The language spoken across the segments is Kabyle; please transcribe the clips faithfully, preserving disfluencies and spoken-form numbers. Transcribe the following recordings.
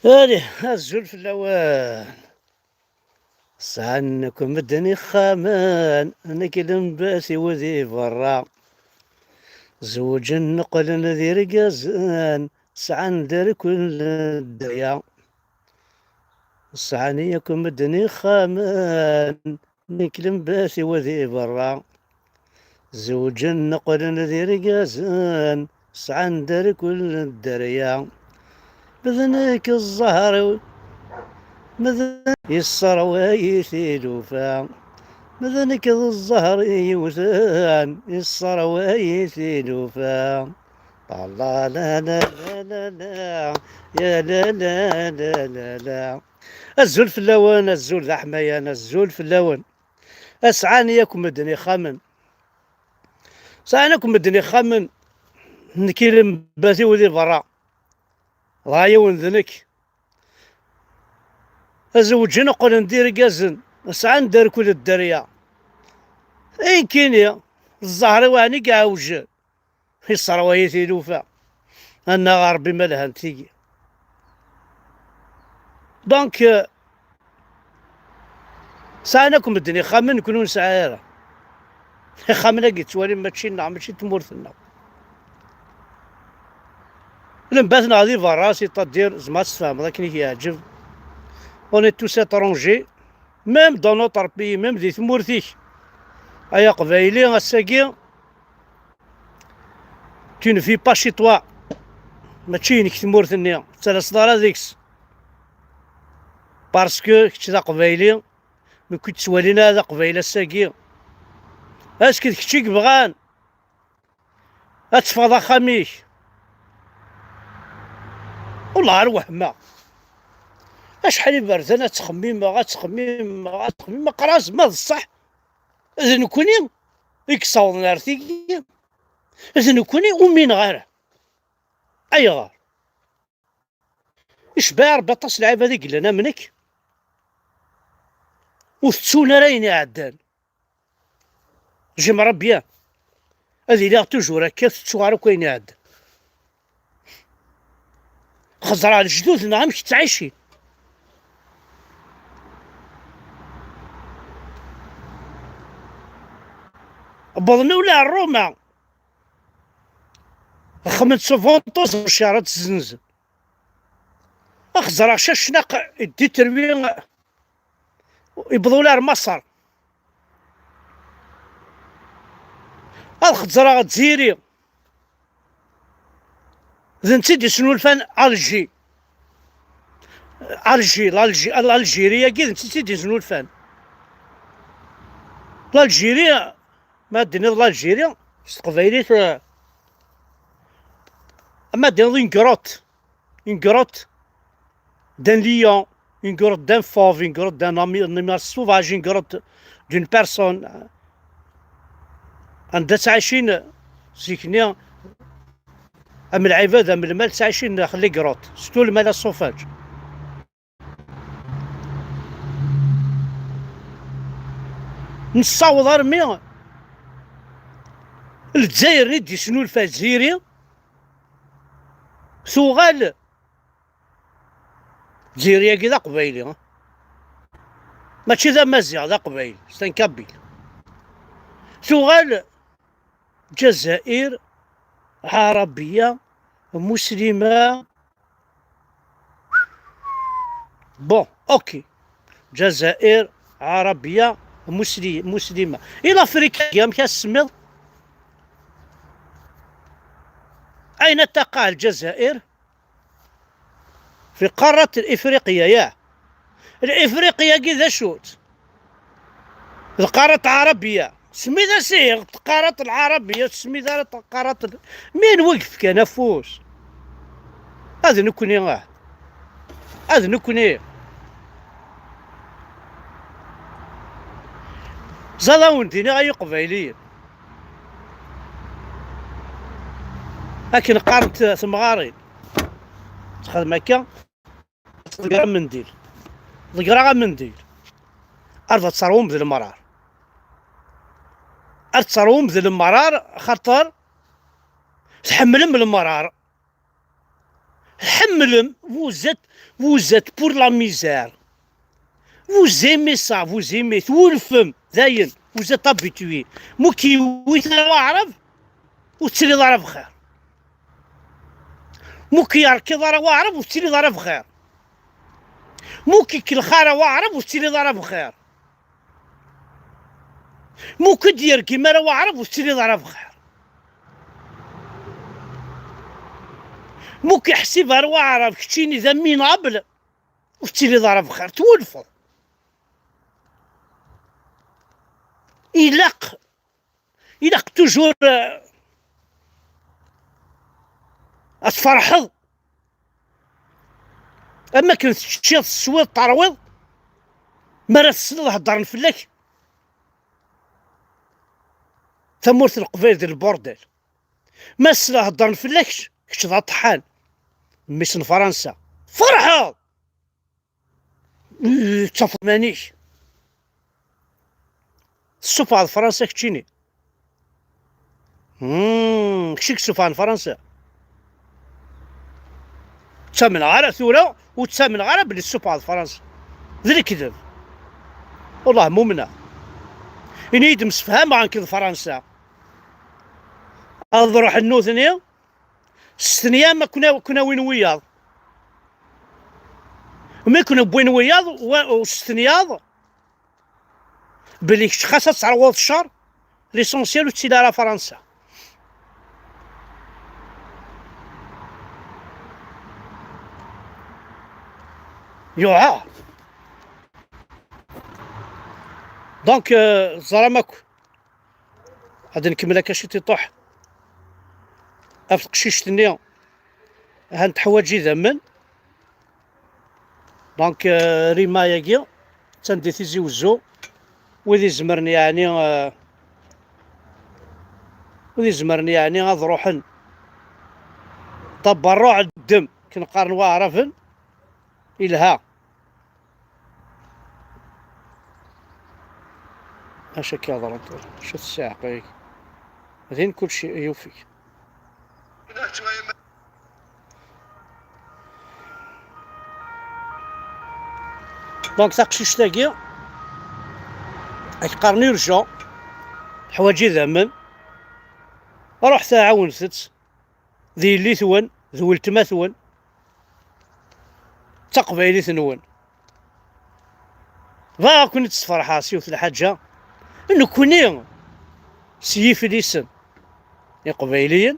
Allez, azul fell-awen. Sɛan akk medden ixxamen, nekk lembas-iw di berra. Zewǧen, qqlen d irgazen, sɛan derkul dderya. Sɛan akk medden ixxamen, nekk lembas-iw di berra. Zewǧen, qqlen d irgazen, sɛan derkul dderya. Ma d nekk ẓẓher-iw, ma d yesserway tilufa. Ma d nekk d ẓẓher i yewten, yesserway tilufa. La la la la la la, ya la la la la la. Azul fell-awen, azul d aḥmayan, azul fell-awen. Sɛan akk medden ixxamen. Sɛan akk medden ixxamen. Nekk i lembas-iw di berra. Dɣa yiwen d nekk. Zewǧen, qqlen d irgazen. Sɛan derkul dderya. Nekkini, ẓẓher-iw ɛni i iɛewjen. Yesserwa-yi tilufa. Annaɣ a Ṛebbi ma lhant tigi. Donc, euh, sɛan akk medden ixxamen, nekkni ur nesɛi ara. Ixxamen-agi ttwalim mačči nneɣ, mačči n tmurt-nneɣ. Lembat-nneɣ di berra, c'est-à-dire, tzemreḍ ad tfehmeḍ akken i k-yeɛǧeb. On est tous étrangers, même dans notre pays, même di tmurt-ik. Ay aqbayli, ass-agi, tu ne vis pas chez toi. Mačči inek tmurt-nni, ur tettalaseḍ ara deg-s. Parce que kečč d aqbayli, mi ken-ttwalin ara d aqbayli ass-agi. Est-ce que d kečč i yebɣan ad teffɣeḍ axxam-ik? Wellah ar wehmeɣ. Acḥal iberdan ad ttxemmimeɣ, ad ttxemmimeɣ, ad ttxemmimeɣ, qraẓ ma d ṣṣeḥ. D nekkni i yessawḍen ar tigi. D nekkni ur umineɣ ara. Ayɣer? Icebbeɛ Ṛebbi aṭas n lɛibad i yellan am nekk, ur tettun ara ayen iɛeddan. J'aimerais bien ad iliɣ toujours akka, tettuɣ ara akk ayen iɛeddan. Xeẓreɣ lejdud-nneɣ amek ttɛicin. Wwḍen ula ar Roma. Xedmen-d s uvunṭuz, ur cciɣ ara ad tt-zzenzen. Ad xeẓreɣ cacnaq, détruit, yewweḍ ula ar Maṣer. Ad xeẓreɣ Zziri. D netta i d-isnulfan Alger. Alger, l'Alger, l'Algérie-agi d netta i d-isnulfan. L'Algérie, ma d-tiniḍ l'Algérie, s teqbaylit, eh, ma d-tiniḍ une grotte, une grotte d'un lion, une grotte d'un fauve, une grotte d'un ami-, animal sauvage, une grotte d'une personne. Anda ttɛicin zik-nni, am lɛibad, am lmal, ttɛicin daxel les grottes, surtout lmal sauvage. Nessaweḍ armi Lezzayer i d-isnulfa Zziri, tuɣal Zziri-agi d aqbayli, mačči d amaziɣ, d aqbayli, c'est un kabyle. Tuɣal Ǧazair Ɛarabiya Muslima. Bon, ok. Ǧazair Ɛarabiya Musli-, Muslima. I Lafrika-agi, amek ad s-tsemmiḍ? أين تقع الجزائر؟ في قارة إفريقيا، ياه. الإفريقيا-agi d acu-tt؟ D qarat ɛarabiya. Smid-as ihi, d qarat lɛarabiya, ur tesmid ara d qarat l-, mi anwa i yefkan afus? Ad nekni, ah. Ad nekni. Ẓad awen-d-iniɣ ay iqbayliyen. Akken qqarent temɣarin. Txedm akka, ḍegger amendil. Ḍeggreɣ amendil. Ar d ad terwum d lemrar. Ar terwum d lemrar, xaṭer tḥemmlem lemrar. Tḥemmlem, vous êtes, vous êtes pour la misère. Vous aimez ça, vous aimez, twulfem, dayen, vous êtes habitué. Mu k-yewwit ara waɛrab, ur tettiliḍ ara bxir. Mu k-yerkiḍ ara waɛrab, ur tettiliḍ ara bxir. Mu k-ikellex ara waɛrab, ur tettiliḍ ara bxir. Mu k-id-yergim ara waɛrab, ur tettiliḍ ara bxir. Mu k-iḥsib ara waɛrab keččini d aminable, ur tettiliḍ ara bxir, twulfeḍ. Ilaq, ilaq toujours, euh, ad tferḥeḍ. Am akken teččiḍ, teswiḍ, terwiḍ, mi ara tessneḍ heddren fell-ak. Tamurt n Leqbayel d lburdel. Ma ssneɣ heddren fell-ak, kečč d aṭeḥḥan. Mmi-s n Fransa. Ferḥeḍ! Ttafeḍ iman-ik. Tessufɣeḍ Fransa keččini. Hmm, kečč i yessufɣen Fransa. Ttamneɣ ara tura, ur ttamneɣ ara belli tessufɣeḍ Fransa. D lekdeb. Wellah mumneɣ. Ini-yi-d msefhameɣ nekk d Fransa. Ad ruḥen nutni, s tenya ma kuna-, kuna win wiyaḍ. Mi kuna win wiyaḍ, wa-, s tenyaḍ, belli kečč xas ad terwuḍ ccer, l'essentiel ur ttili ara Fransa. Yuɛer. Donc, euh, teẓram akk. Ad nkemmel akka ciṭ iṭuḥ. Ɣef teqcict-nni, ahan teḥwaǧ idammen. Donc, euh, Rima-agi, attan di Tizi Wezzu. Wid izemren, yeɛni, euh, wid izemren, yeɛni, ad ruḥen. Tabarruɛ ddem, akken qqaren waɛraben, ilha. Acu akka yeḍran tura? Acu tessiɛqa-agi? Din kulci yufeg. Donc taqcict-agi, ak qqaren urgent, teḥwaǧ idammen, ruḥet ɛawnet-tt, d yelli-twen, d weltma-twen, d taqbaylit-nwen. Bɣiɣ ad ken-id-sferḥeɣ s yiwet lḥaǧa. Nekkni s yiflisen iqbayliyen,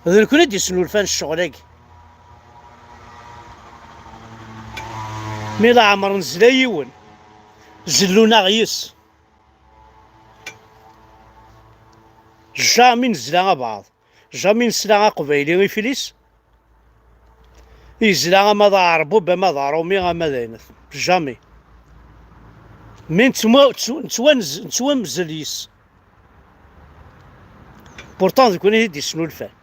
d nekkni i d-yesnulfan ccɣel-agi. Mi leɛmer nezla yiwen, zellun-aɣ yes. Jamais nezla abeɛḍ. Jamais nesla aqbayli iflis. Yezla ama d aɛerbub, ama d aṛumi, ama d ayen. Jamais. Mi nettwa-, nettwa-, nettwa-, nettwamzel yes. Pourtant, d nekkni i d-yesnulfan.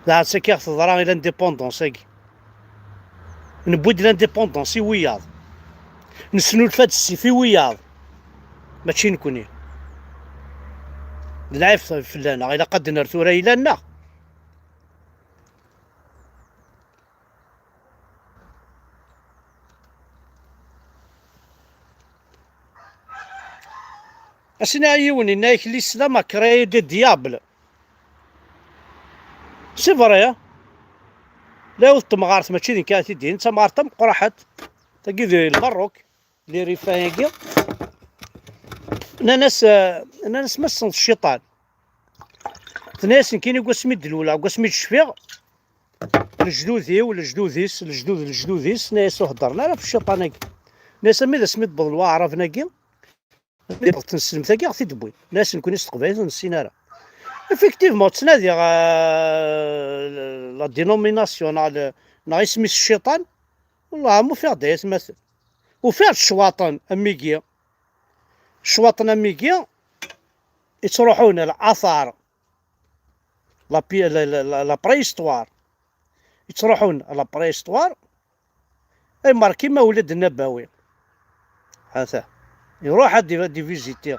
D ahat akka i ɣ-teḍra i l'indépendance-agi. Newwi-d l'indépendance i wiyaḍ. Nesnulfa-d ssif i wiyaḍ. Mačči nekkni. D lɛib fell-aneɣ. Ilaq ad d-nerr tura ayla-nneɣ. As-iniɣ i yiwen, yenna-yak l'islam a créé des diables. C'est vrai. La yiwet temɣart, mačči d nekk ara t-id-yinin, d tamɣart tameqqraḥet, tagi di Lmerruk, di Riffa-agi. Nnan-as, eh, nnan-as ma tessneḍ cciṭan. Tenna-as nekkini deg wasmi d-luleɣ, deg wasmi d-cfiɣ, lejdud-iw, lejdud-is, lejdud, lejdud-is, nna-as ur heddren ara ɣef cciṭan-agi. Nna-as armi d asmi d-wwḍen waɛraben-agi, mi d-wwḍet tneslemt-agi, ɣ-t-id-wwin. Nna-as nekkni s teqbaylit ur nessin ara. Effectivement, ttnadiɣ, euh, la dénomination, neɣ le-, neɣ isem-is cciṭan, wellah, am ufiɣ-d ay atmaten. Ufiɣ-d ccwaṭen amigi, ccwaṭen amigi yettruḥun ar l'athar, la pi-, la, la, la, la préhistoire, yettruḥun ar la préhistoire, ay marki Mawlid Nabawi. Hata. Iruḥ ad di-, ad diviziti.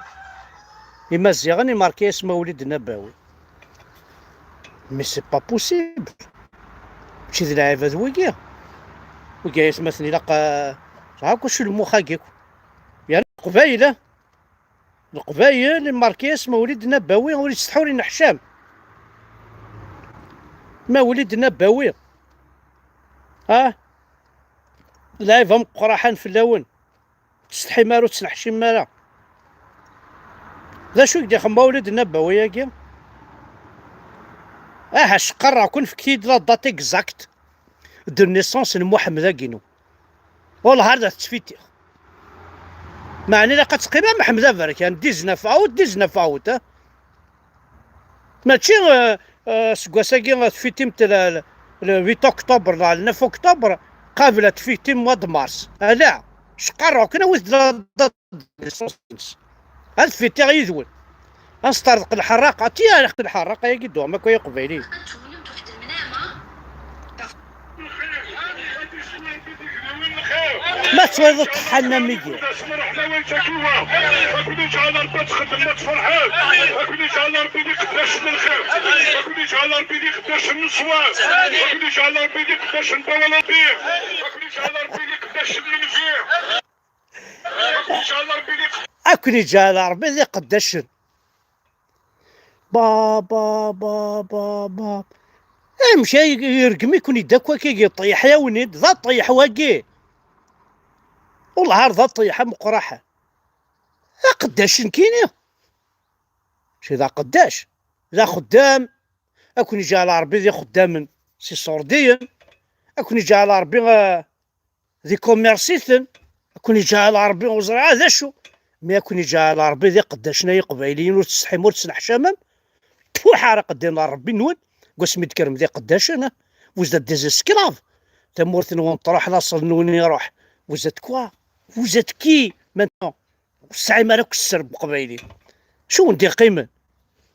Imaziɣen imarki-as Mawlid Nabawi. Mais c'est pas possible. Mačči d lɛibad wigi. Wigi ayetmaten ilaq, eh, sɛa kuci lmux-agi. Yerna Leqbayel, eh? Leqbayel imarki-as Mawlid Nabawi ur isetḥu ur ineḥcam. Mawlid Nabawi. Ah? Lɛib ameqqraḥan fell-awen. Ur tsetḥim ara, ur tettneḥcimem ara. D acu i k-d-ixdem Mawlid Nabawi-agi? Aha, ceqqarreɣ-ken, fket-iyi-d la date exacte de naissance n Muḥemmed-agi-inu. Wellah ar da tettfitiɣ. Meɛna ilaq ad teqqim am Ḥmed Aberkan, dix-neuf août, dix-neuf août, eh? Mačči, eh, eh, seg wass-agi, eh, tfitimt le, le, le huit octobre, neɣ le neuf octobre, qabel ad tfitim mois de mars. Ala, ceqqarreɣ-ken, awit-d la date de naissance-ines. Ad fitiɣ yid-wen. Ad nesṭerḍeq lḥerraqa. Ati ara lḥerraqa-agi d-uɣem akk ay Iqbayliyen. Ma tettwaliḍ ṭeḥḥan am wigi. Akun iǧɛel Ṛebbi ad txeddem ma tferḥeḍ. Akun iǧɛel Ṛebbi d iqeddacen n lxir. Akun iǧɛel Ṛebbi d iqeddacen n ṣṣwab. Akun iǧɛel Ṛebbi d iqeddacen n wawal Ṛebbi. Akun iǧɛel Ṛebbi d iqeddacen n nnbi. Akun iǧɛel Ṛebbi d iqeddacen. Ad ken-iǧɛel Ṛebbi d iqeddacen. Ba, ba, ba, ba, ba. Amek ay yergem-iken-id akk akkagi ṭṭeyeḥ, yawen-id d aṭṭeyeḥ wagi? Wellah ar d aṭṭeyeḥ ameqqraḥ. D aqeddac nekkini. Mačči d aqeddac. D axeddam. Ad ken-iǧɛel Ṛebbi d ixeddamen s iṣurdiyen. Ad ken-iǧɛel Ṛebbi, eh, d ikumersiten, ad ken-iǧɛel Ṛebbi ur ẓriɣ ara d acu, mi ad ken-iǧɛel Ṛebbi d iqeddacen ay iqbayliyen ur tsetḥim ur tettneḥcamem, tfuḥ ara qeddin ar Ṛebbi-nwen, deg wasmi d-tkrem d iqeddacen, ah, vous êtes des esclaves, tamurt-nwen truḥ, laṣel-nwen iruḥ, vous êtes quoi? Vous êtes qui maintenant? Ur tesɛim ara akk sser n uqbayli. Acu wen-d-iqqimen?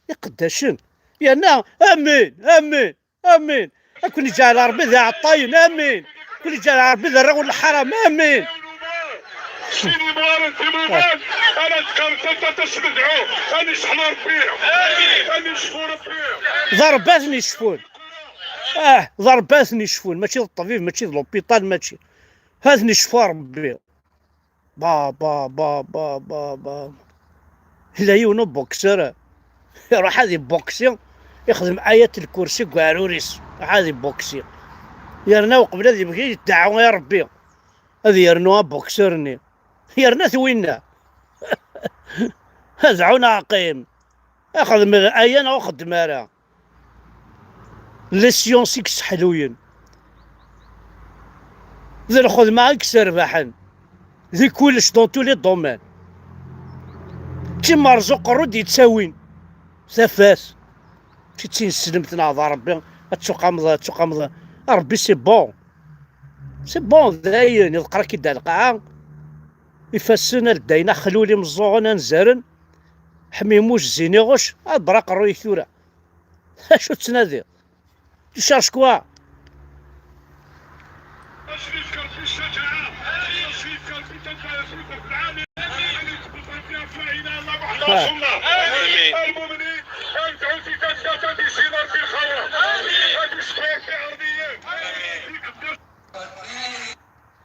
Iqeddacen. Yerna, amin, amin. Amin. Ad ken-iǧɛel Ṛebbi d iɛeṭṭayen. Amin. Ad ken-iǧɛel Ṛebbi d arraw n leḥram. Amin. Sin imɣaren d imuḍan, ara d-qqaren taddart ad s-nedɛu, ad yecḥel Ṛebbi, ad yecfu Ṛebbi. D Ṛebbi ad ten-yecfun. Ah, d Ṛebbi ad ten-yecfun. Mačči d ṭṭbib, mačči d l'hôpital, mačči. Ad ten-yecfu Ṛebbi. Ba, ba, ba, ba, ba, ba. Yella yiwen uboksur, iruḥ ad iboksi, ixdem ayat lkursi deg uɛrur-is, iruḥ ad iboksi. Yerna uqbel ad yebki, yeddeɛɛu i Ṛebbi ad yernu aboksur-nni. Yerna-t winna. Ad ɛun aɛqim. Xdem aya neɣ ur xeddem ara. Les sciences i yesseḥluyen. D lxedma i yesserbaḥen. Di kullec, dans tous les domaines. D timerẓ uqerru d-yettawin tafat. D tineslemt neɣ d Ṛebbi, ad tuqameḍ, ad tuqameḍ. Ṛebbi, c'est bon. C'est bon, dayen, iḍeqqer-ak-id ar lqaɛa. Ifassen, ar ddayna, xlul imeẓẓuɣen, anzaren. Ḥmi muz, ziniɣuc, ad ber aqerru-ik tura. Acu tettnadiḍ? Tu cherches quoi?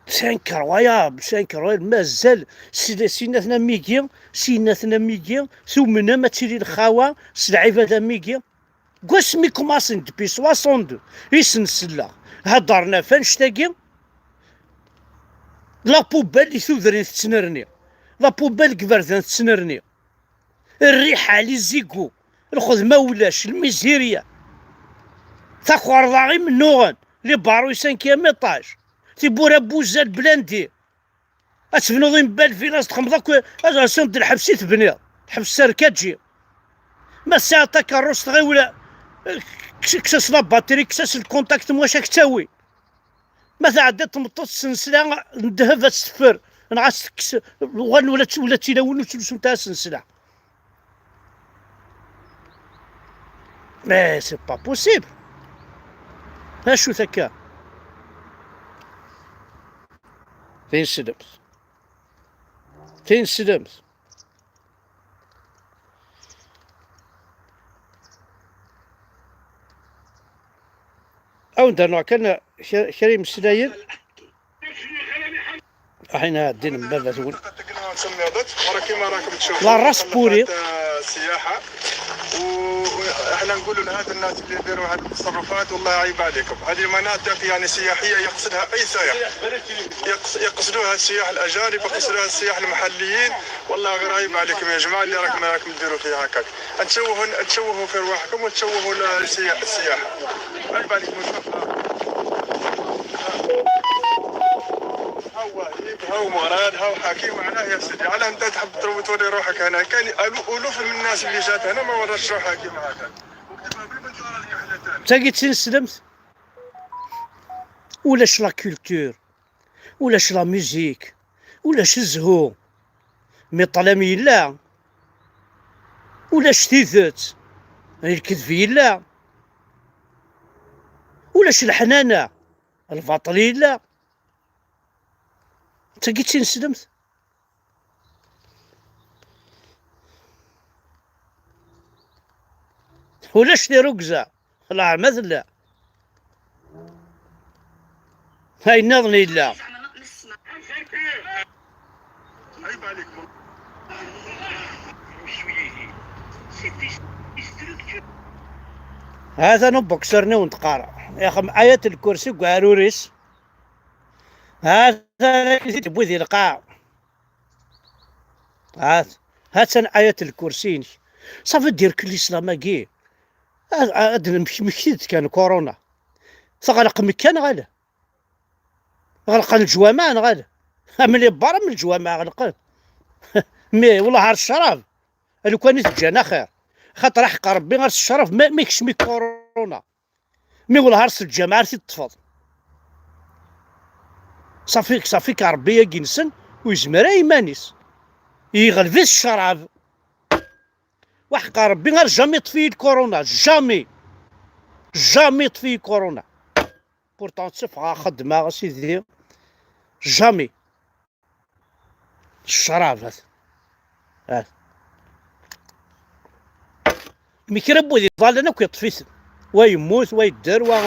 C'est incroyable, c'est incroyable. Mazal si, si natna migi, si natna migi, tumnem ad tili lxawa s lɛibada migi. Deg wasmi kumasen, depuis soixante-deux i sen-selleɣ, heddren ɣef annect-agi. La poubelle i tudrin tettnerni, la poubelle deg iberdan tettnerni, rriḥa, les égouts, lxedma ulac, lmizirya, takerḍa imennuɣen, les barreaux cinquième étage, tiwwura n wuzzal blindé. Ad tebnuḍ une belle villa, ad txedmeḍ akk, ad, ad d lḥebs i tebniḍ. Lḥebs s rkaǧi. Ma tesɛiḍ takeṛṛust, ɣiwel, kkes-, kkes-as la batterie, kkes-as le contact, mwac ad k-ttawi. Ma tɛeddiḍ tmeṭṭut s ssensla n ddheb ad tt-teffer, Neɣ ad s-tekkes, uɣalen ula d, ula d tilawin ur ttlusunt ara s nnselɛa. Mais c'est pas possible. Acu-t akka? Tineslemt. Tineslemt. Awen-d-rnuɣ kan kra, kra imeslayen. Aḥin ɛeddin n baba-twen. والله راس بوري. السياحة. واحنا نقولوا لهذا الناس اللي يديروا هذه التصرفات، والله عيب عليكم. هذه مناطق يعني سياحية يقصدها أي سائح. يقص-، يقصدوها السياح الأجانب، يقصدوها السياح المحليين. والله غير عيب عليكم يا جماعة اللي راكم، راكم تديروا فيها هكاك. تشوهوا، تشوهوا في رواحكم وتشوهوا ال-، السيا-، السياحة. عيب عليكم، شوف. هاو وهيب، هاو مراد، هاو حكيم. علاه يا سيدي؟ علاه انت تحب تروح توري روحك هنا؟ كان ألو-، ألوف من الناس اللي جات هنا ما وراتش روحها كيما هكا. تاقي تسين سلمت. ولاش la culture، ولاش la musique، ولاش الزهو. Mais ṭṭlam yella، ولاش tidet، الكذب yella، ولاش leḥnana، lbaṭel yella. Tagi d tineslemt. Ulac tirugza. Leɛma tella. Ayen nniḍen yella. Hatan ubukser-nni wen-d-qqareɣ. Yaxem ayat lkursi deg uɛrur-is. Hatan akken i t-id-tewwi di lqaɛa. Hat, hatan ayat lkursi-inek. Safi, dirk lislam-agi. Ad, ad nemmekti-d kan corona. Teɣleq Mekka neɣ ala? Ɣelqen leǧwameɛ neɣ ala? Am les bars, am leǧwameɛ ɣelqen. Mais wellah ar ccrab. A lukan i teǧǧan axir. Xaṭer aḥeqq Rebbi ar s ccrab ma, ma yekcem-ik corona. Mi wellah ar s lǧameɛ ar t-id-ṭṭfeḍ. Safi, safi ka Rebbi agi-nsen ur yezmir ara i yiman-is. Yeɣleb-it ccrab. Waḥeqqa Rebbi ar jamais ṭṭef-iyi lkuruna, jamais. Jamais ṭṭef-iyi lkuruna. Pourtant tteffɣeɣ xeddmeɣ a sidi. Jamais. Ccrab, hat. Hat. Mi kra n wid iḍallen akk yeṭṭef-iten. Wa yemmut, wa yedder, wa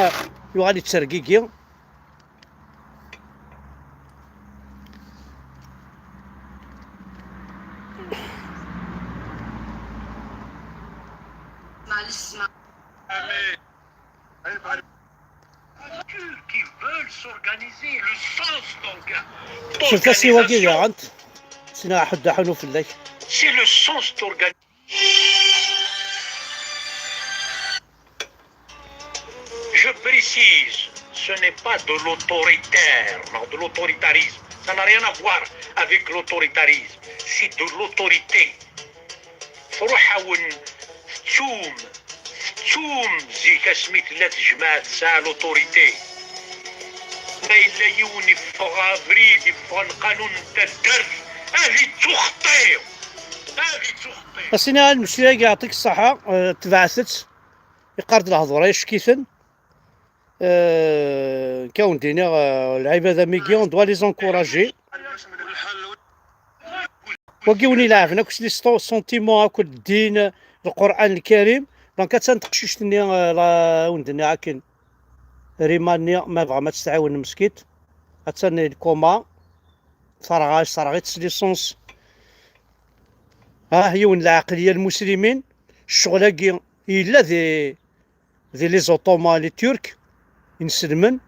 yuɣal yettergigi. Qui veulent s'organiser, le sens d'orga-, شفت سي واقي d'organisation. Daɣen. سنا حد حنو في الليل. C'est le sens d'organisation. Je précise, ce n'est pas de l'autoritaire, non, de l'autoritarisme. Ça n'a rien à voir avec l'autoritarisme. C'est de l'autorité. Truḥ-awen tettum, tettum zik asmi tella tejmaɛt tesɛa l'autorité. Ma yella yiwen iffeɣ abrid, iffeɣ lqanun n taddart, ad ittuxeṭṭi. Ad ittuxeṭṭi. Asini lmeslak yeɛṭik ṣṣeḥḥa, eh, tebɛet-tt. Iqqar-d lehḍur-a icek-iten. Euh, kawen d-iniɣ, euh, lɛibad am wigi, on doit les encourager. Wagi wen ileɛben akk s les sto-, sentiments, akk ddin, Lqur'an Lkarim. Donc, attan teqcict-nni, euh, la, wen d-nniɣ akken, Rima-nni, ma tebɣam ad tt-tɛiwen meskint. Attan di lkoma, terɣa, terɣa-tt s licence. Ah, yiwen n lɛeqliya lmuslimin, ccɣel-agi yella di, di les Ottomans, les Turcs, inselmen,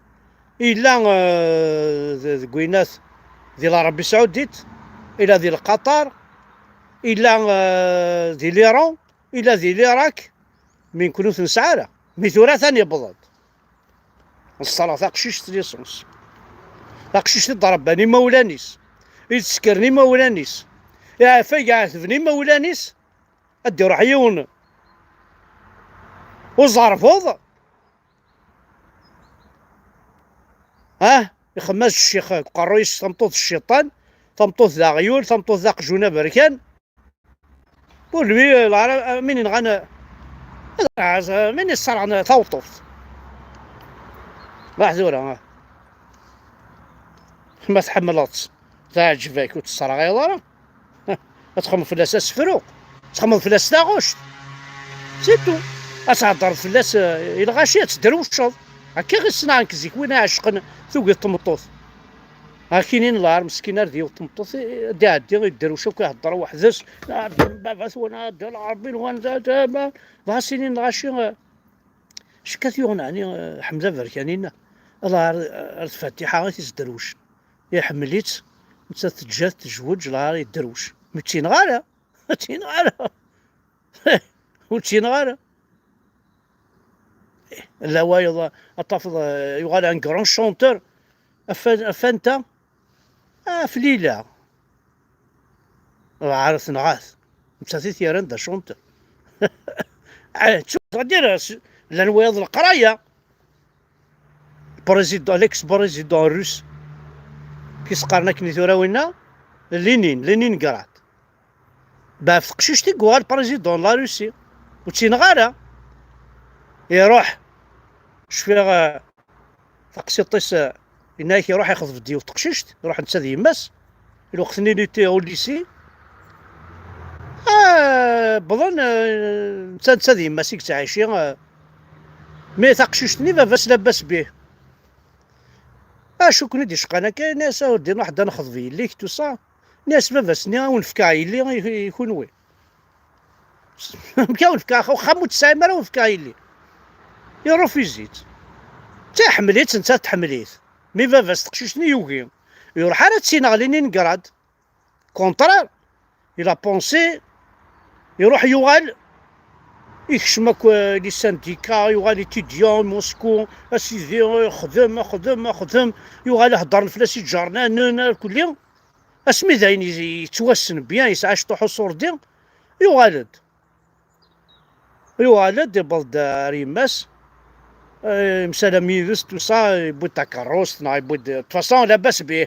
yella, euh, de-, deg winat, di l'Arabie Saoudite, yella di Lqaṭar, yella, euh, di l'Iran, yella di l'Irak, mi nekni ur t-nesɛi ara. Mi tura atan yewweḍ-d. Neṣṣaleɣ taqcict s licence. Taqcict i d-rebban imawlan-is, i d-sekren imawlan-is, iɛeffa i iɛetben imawlan-is, ad d-iruḥ yiwen uẓerbuḍ, ah, ixemmaz ccix deg uqerruy-is, tameṭṭut d cciṭan, Tameṭṭut d aɣyul, tameṭṭut d aqjun aberkan. Ur lui, lɛarab, min inɣan, min isserɣen taweṭṭuft. Raḥ tura. Ma tḥemmleḍ-tt, teɛǧeb-ak, ur tt-tesserɣiḍ ara. Ad txedmeḍ fell-as asefru, ad txedmeḍ fell-as taɣect. C'est tout. Ad theddreḍ fell-as, eh, i lɣaci, ad tedrewceḍ. Akka i ssneɣ nekk zik, win iɛecqen tugi n tmeṭṭut. Akinin lɛar meskin ar d yiwet tmeṭṭut, eh, ad iɛeddi, idderwec akk, ihedder weḥd-s. Ah, baba-twen, ah, d lɛerbi-nwen, da, da, ma. Dɣa sinin lɣaci, eh, cekkat yuɣen, ɛni, eh, Ḥemza Berkanin, lɛar, eh, ar tfatiḥa i t-isderwec. Iḥemmel-itt, nettat teǧǧa-t, tezweǧ, lɛar idderwec. Ur tt-ineɣ ara. Ur tt-ineɣ ara. Ur tt-ineɣ ara. Illa wayeḍ, ad tafeḍ, eh, yuɣal un grand chanteur. Af, af anta? Af Lila. Lɛar tenɣa-t. Nettat i t-yerran d achanteur. Eh, tu, c'est-à-dire, s-, llan wayeḍ leqraya. Président, l'ex-président russe. Ki s-qqaren akken i tura winna? Lénine, Leningrad. Beɛf teqcict i yuɣal président la Russie. Ur tt-ineɣ ara. Iruḥ. Cfiɣ, eh, taqsiṭ-is, eh, yenna-ak iruḥ ixḍeb-d yiwet teqcict, iruḥ netta d yemma-s. Lweqt-nni il était au lycée. Ah, wwḍen, eh, netta, netta d yemma-s i yettɛici, eh, mais taqcict-nni baba-s labas bih. Acu ken-id-icqan akka? Ini-as, a weddi, ruḥ ad nexḍeb yelli-k, tout ça. Ini-as, baba-s-nni, a wen-fkeɣ yelli i, i kunwi. Amek a wen-fkeɣ axxam ur tesɛim ara, a wen-fkeɣ yelli? Irufizi-tt. D tiḥemmel-itt, nettat tḥemmel-it. Mi baba-s teqcict-nni yugi. Iruḥ ara ad tt-ineɣ Leningrad. Contraire, il a pensé, iruḥ yuɣal, ikcem akk, euh, les syndicats, yuɣal étudiant i Moscou, a sidi, euh, xdem, xdem, xdem, yuɣal heddren fell-as iǧernanen, kulli. Asmi d ayen yettwassen bien, yesɛa ciṭuḥ uṣurdi, yuɣal-d. Yuɣal-d, iwweḍ-d ar yemma-s, euh, yemsalam yid-s, tout ça, yewwi-d takeṛṛust, neɣ yewwi-d, de toute façon, labas bih.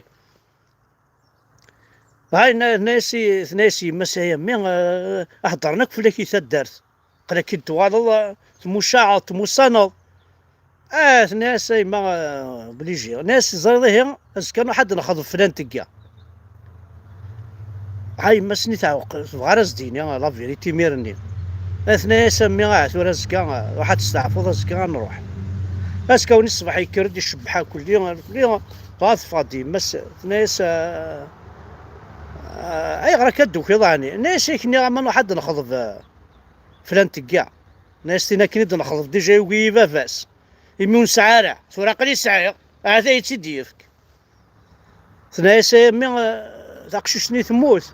Dɣa yenna-, tenna-yas i, tenna-yas yemma-s, ay a mmi, eh, heddren akk fell-ak i taddart. Aql-ak-id tuɣaleḍ, eh, tmucaɛeḍ, tmusaneḍ. Ah, tenna-yas a yemma, eh, obligé. Tenna-yas, teẓriḍ ihi, azekka nruḥ ad nexḍeb flan tegga. Ha yemma-s-nni teɛweq, tebɣa ara s-d-yini la vérité imir-nni. Eh, tenna-yas a mmi, ah, tura azekka, eh, ruḥ ad testeɛfuḍ, azekka ad nruḥ. Azekka-nni ṣṣbeḥ yekker-d, icebbeḥ akulli, akulli. Dɣa teffeɣ-d yemma-s, tenna-yas, "Ah, ah, ayɣer akka d-tukiḍ ɛni?" Tenna-yas, "Yak nniɣ-am ad nruḥ ad d-nexḍeb, ah, flan tegga." Tenna-yas, "Tin akken i d-nexḍeb dija yugi-yi baba-s. Imi ur nesɛi ara, tura aql-i sɛiɣ, ahat ad iyi-tt-id-yefk." Tenna-yas, "Ay a mmi, ah, taqcict-nni temmut."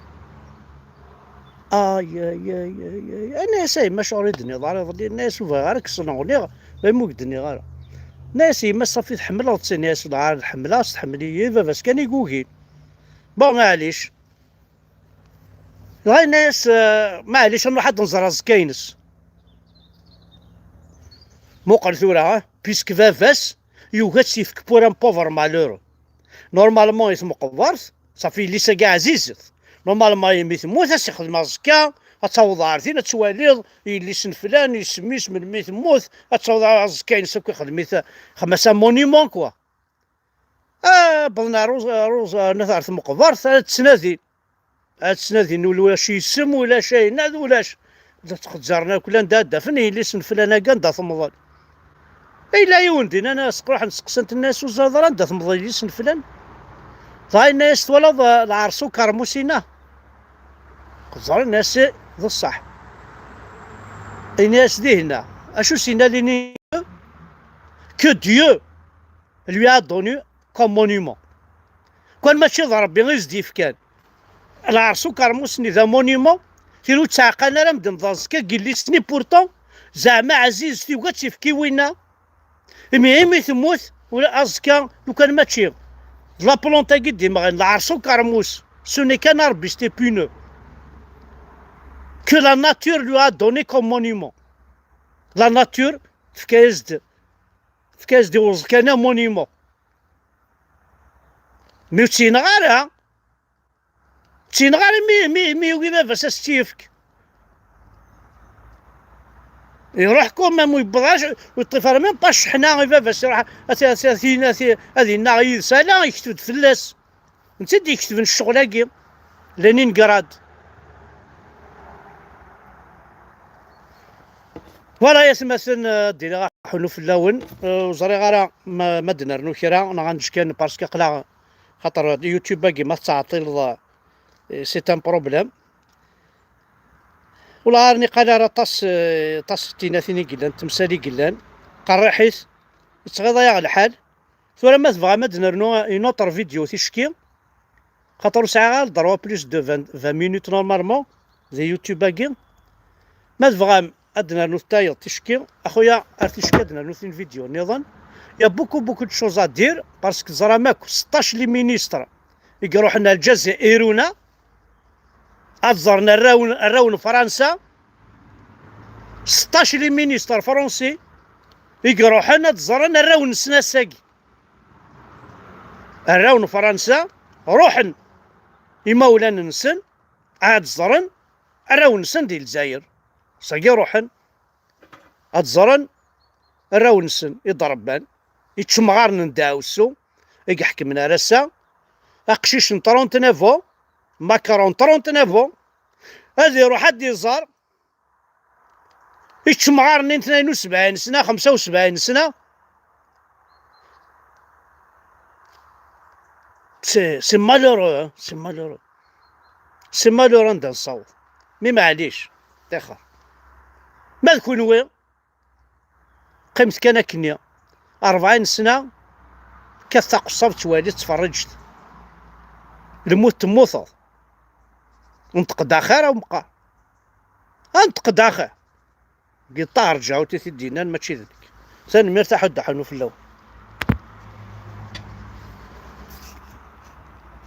Ay, ay, ay, ay, ay. Tenna-yas, "A yemma, acuɣer i d-tenniḍ ara iḍelli?" Tenna-yas, "Ur bɣiɣ ara ad k-sneɣniɣ, ma yemmug d-nniɣ ara." Tenna-as, "Yemma, ṣafi tḥemmleḍ-tt." Tenna-as, "Lɛar ḥemmleɣ-tt, tḥemmel-iyi, baba-s kan i yugin." Bon, maɛlic. Dɣa yenna-as, eh, "Maɛlic, ad nruḥ ad nẓer aẓekka-ines." Muqel tura, eh, puisque baba-s yugi ad tt-yefk pour un pauvre malheureux. Normalement, i tmeqbert, ṣafi yelli-s-agi ɛzizet. Normalement, imi temmut, ad s-ixdem aẓekka, ad taweḍ ɣer din, ad twaliḍ yelli-s n flan, isem-is, melmi temmut, ad taweḍ ɣer aẓekka-ines akk, ixdem-it, xmas un monument, quoi. Ah, wwḍen ɣer Rose, Rose, nat ɣer tmeqbert, ad ttnadin. Ad ttnadin ulac isem, ulac ayen, ad ulac. Da ttxezzaren akk, llan da ad d-afen yelli-s n flan-agi anda temḍel. Yella yiwen dinna, as-ruḥen seqsan-t, nnan-as, "Ur teẓriḍ ara anda temḍel yelli-s n flan?" Dɣa yenna-as, "Twalaḍ, eh, lɛerṣ ukermus-inna?" Ẓran, nnan-as, "D ṣṣeḥ." Yenna-as, "Dihinna, acu s-yenna Lénine? Que Dieu lui a donné comme monument." Kan mačči d Ṛebbi i s-d-yefkan. Lɛerṣ ukermus-nni d amoniment, tin ur ttɛeqqan ara medden d aẓekka n yelli-s-nni, pourtant, zeɛma ɛzizet, yugi ad tt-yefk i winna. Imi, imi temmut, ula aẓekka, lukan mačči d la plante-agi d-imɣan, lɛerṣ ukermus, ce n'est qu'un arbuste épineux que la nature lui a donné comme monument. La nature tefka-yas-d, tefka-yas-d i uẓekka-nni monument. Mi ur tt-yenɣi ara, tt-ineɣ ara mi, mi, mi yugi baba-s ad s-tt-yefk. Iruḥ quand même, ur yewwiḍ ara, ur yeṭṭif ara même pas cceḥna i baba-s, iruḥ ad t-, ad t-, ad t-, ad t-, ad yennaɣ yid-s, ala, yekteb-d fell-as. Netta i d-iketben ccɣel-agi, Leningrad. Voilà, ay atmaten, euh, ad d-iliɣ aḥunnu fell-awen. Euh, ur ẓriɣ ara ma, ma d-nernu kra, neɣ ad neǧǧ kan, parce que aql-aɣ, xaṭer YouTube-agi ma tettɛeṭṭileḍ, euh, c'est un problème. Ula ur niqal ara aṭas, euh, aṭas n tinatin i yellan, temsal i yellan, qerriḥit, yettɣiḍ-aɣ lḥal. Tura ma tebɣam ad d-nernu une autre vidéo ticki, xaṭer ur sɛiɣ ara le droit plus de vingt, vingt minutes normalement di YouTube-agi. Ma tebɣam ad d-nernu tayeḍ ticki, a xuya, ar ticki ad d-nernu tin vidéo nniḍen. Il y a beaucoup, beaucoup de choses à dire, parce que teẓram akk seṭṭac les ministres i iruḥen ar Lǧazayer, iruna, ad ẓren arraw n, arraw n Fransa, seṭṭac les ministres français i iruḥen ad ẓren arraw-nsen ass-agi. Arraw n Fransa ruḥen imawlan-nsen ad ẓren arraw-nsen di Lezzayer. Sagi ruḥen ad ẓren arraw-nsen i d-rebban, i ččemɣaren n ddeɛwessu i iḥekmen ar ass-a, aqcic n trente-neuf ans, Macron trente-neuf ans, ad iruḥ ad d-iẓer iččemɣaren-nni n tnayen u sebɛin sna, xemsa u sebɛin sna. C'est, c'est malheureux, hein, c'est malheureux. C'est malheureux anda nessaweḍ. Mais maɛlic, tixer. Ma d kunwi, qqimet kan akkenni. Rebɛin sna, kkat taqeṣṣabt, ttwali, ttferriǧet. Lmut temmuteḍ. Nṭeq-d axir a umqar. Nṭeq-d axir. Deg ṭaher ǧawt i t-id-yennan, mačči d nekk. Tanemmirt a ḥedd aḥunu fell-awen.